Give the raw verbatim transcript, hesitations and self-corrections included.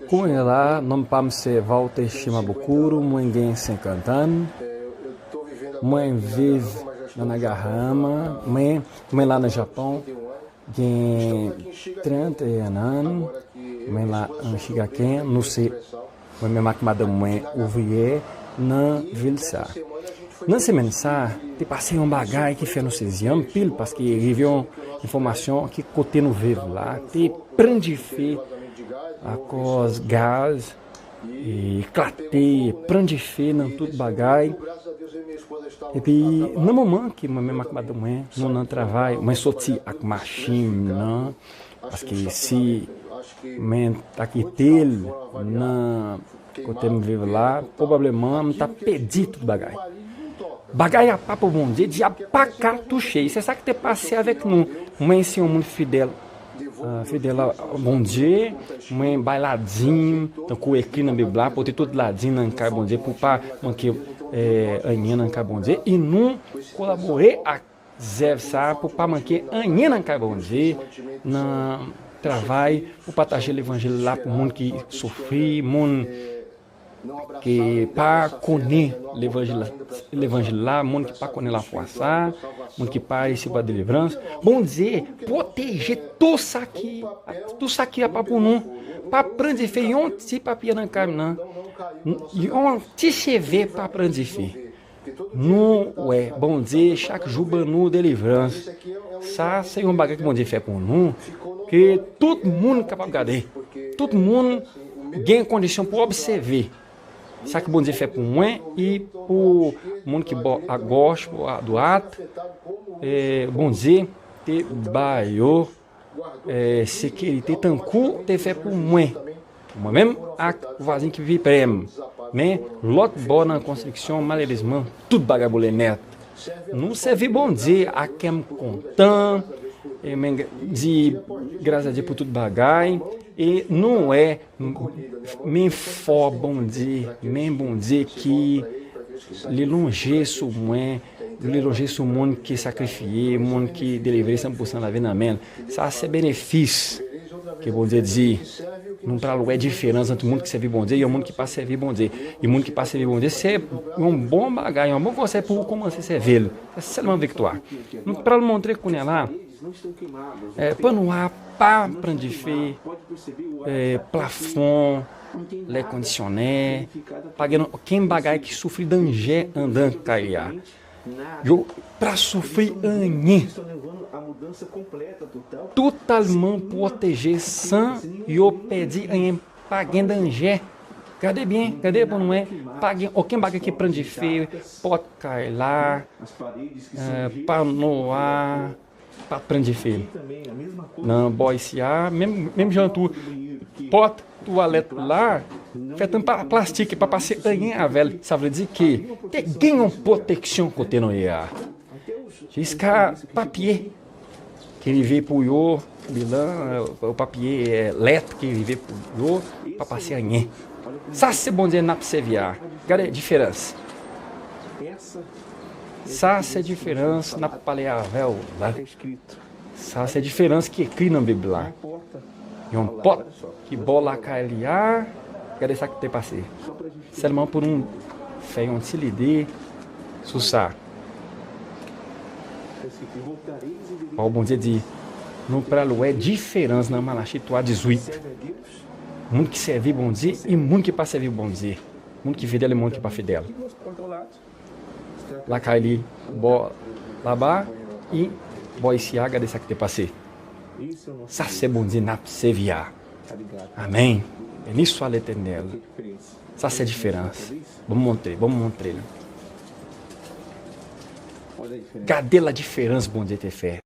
Kounye la, non pa m se Walter Shimabukuro, mwen gen senkant an. Mwen viv nan Nagahama, mwen, mwen la nan Japon. Gen trannteyen an, mwen la an Chigaken, nou se, mwen menm ak madanm mwen, ouvriyè nan vil sa. Nan semèn sa, te pase yon bagay ki fè nou sezi anpil, paske rive yon enfòmasyon ki kote nou viv la, te pran dife akòz gaz, e eklate, pran dife nan tout bagay. Epi, nan moman ke mwen menm ak madanm mwen, nou nan travay, mwen soti ak machin nan, paske si mwen ta kite l nan kote m viv la, pwobableman m t ap pèdi tout bagay. Bagay apa pou Bondye, dyab pa ka touche. Se sa ki te pase avèk nou. Mwen se yon moun fidèl, ah, fidèl a Bondye. Mwen bay ladim, tankou ekri nan Bib la, pote tout ladim nan kay Bondye pou pa manke, eh, anyen nan kay Bondye. E nou kolabore ak zèv sa a pou pa manke anyen nan kay Bondye, nan travay pou pataje levanjil la pou moun ki soufri, moun ki pa konnen levanjil la, levanjil la, moun ki pa konnen lafwa sa, moun ki pa resevwa delivrans. Bondye pwoteje tou sa ki, tou sa ki apa pou nou. Pa pran dife, yon ti papye nan kay m nan, yon ti cheve pa pran dife. Nou wè Bondye chak jou ban nou delivrans. Sa se yon bagay ke Bondye fè pou nou, ke tout moun kapab gade. Tout moun gen kondisyon pou obsève sa ke Bondye fè pou mwen e pou moun ki bò agòch, bò adwat. E Bondye te ba yo, eh, sekirite tankou te fè pou mwen. Mwen menm ak vwazen ki pi pre m. Men lòt bò nan konstriksyon, malerezman, tout bagay boule nèt. Nou sèvi Bondye ak kè m kontan, e men di gras a Dye pou tout bagay. E nou wè, m-, men fò Bondye, men Bondye ki li lonje sou mwen, li lonje sou moun ki sakrifye, moun ki delivre san pou san lavi nan men l. Sa se benefis ke Bondye di. Nou pral wè diferans ant moun ki sèvi Bondye e yon moun ki pa sèvi Bondye. E moun ki pa sèvi Bondye, se yon bon bagay, yon bon konsèy pou ou kòmanse sèvi l. Se sèlman viktwa. Nou pral montre kounye a la, eh, pannwa pa pran dife, eh, plafon, lè kondisyonè, pa gen okenn bagay ki soufri danje anndan kay la. Yo pa soufri anyen. Totalman pwoteje san yo pèdi anyen. Pa gen danje. Gade byen, gade pou nou wè. Pa gen okenn bagay ki pran dife, pòt kay la, eh, pano a, pa pran dife. Nan bò isi a, menm, menm jan tou, pòt twalèt la, fèt an pa plastik, pa pase anyen avè l. Sa vle di ke te gen yon pwoteksyon kote nou ye a. Jiska papye ki rive pou yo, bilan, eh, papye, eh, lèt ki rive pou yo, pa pase anyen. Sa se Bondye n ap sèvi a. Gade diferans. Sa se diferans n ap pale avè w la. Sa se diferans ki ekri nan Bib la. Yon pòt ki bò lakay li a, gade sa k te pase. Sèlman pou nou fè yon ti lide sou sa. Pawòl Bondye di, nou pral wè diferans nan Malachi twa dizuit. Moun ki sèvi Bondye e moun ki pa sèvi Bondye. Moun ki fidèl e moun ki pa fidèl. Lakay li bò laba, e bò isi a, gade sa ki te pase. Sa se Bondye n ap sèvi a. Amèn. Beni swa Letènèl. Sa se diferans. Ban m montre, ban m montre nou. Gade la diferans Bondye te fè.